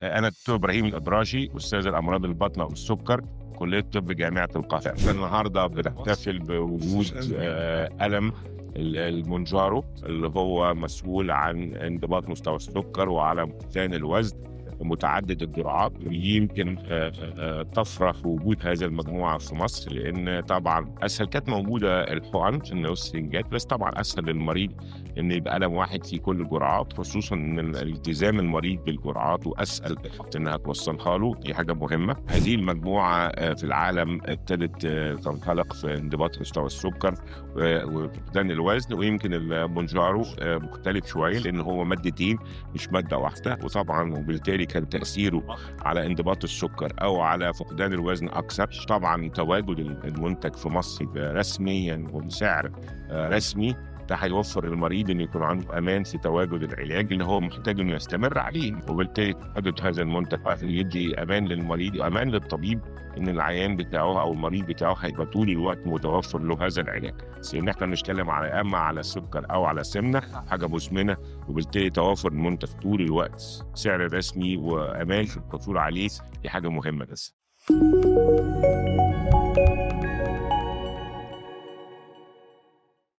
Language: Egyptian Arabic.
أنا الدكتور إبراهيم الإبراشي، أستاذ الأمراض الباطنة والسكر، كلية طب جامعة القاهرة. النهارده بنحتفل بوجود قلم المونجارو اللي هو مسؤول عن انضباط مستوى السكر وعلى ميزان الوزن متعدد الجرعات. يمكن طفرة في وجود هذه المجموعة في مصر، لان طبعا اسهل كانت موجودة الحقن السرنجات، بس طبعا اسهل للمريض ان يبقى قلم واحد في كل الجرعات، خصوصا ان الالتزام المريض بالجرعات واسهل انها توصلها له، دي حاجة مهمة. هذه المجموعة في العالم ابتدت تنطلق في انضباط مستوى السكر وفقدان الوزن، ويمكن المونجارو مختلف شوية لان هو مادتين مش مادة واحدة، وطبعا وبالتالي كان تاثيره على انضباط السكر او على فقدان الوزن اكثر. طبعا تواجد المنتج في مصر رسميا وبسعر رسمي ده هيوفر للمريض انه يكون عنده امان في تواجد العلاج اللي هو محتاج انه يستمر عليه، وبالتالي تواجد هذا المنتج يدي امان للمريض وامان للطبيب ان العيان بتاعه او المريض بتاعه هيبقى طول الوقت متوفر له هذا العلاج. لان احنا بنتكلم على اما على السكر او على سمنه، حاجة مزمنة، وبالتالي توافر المنتج طول الوقت سعر رسمي وامان في الحصول عليه، دي حاجة مهمة. بس.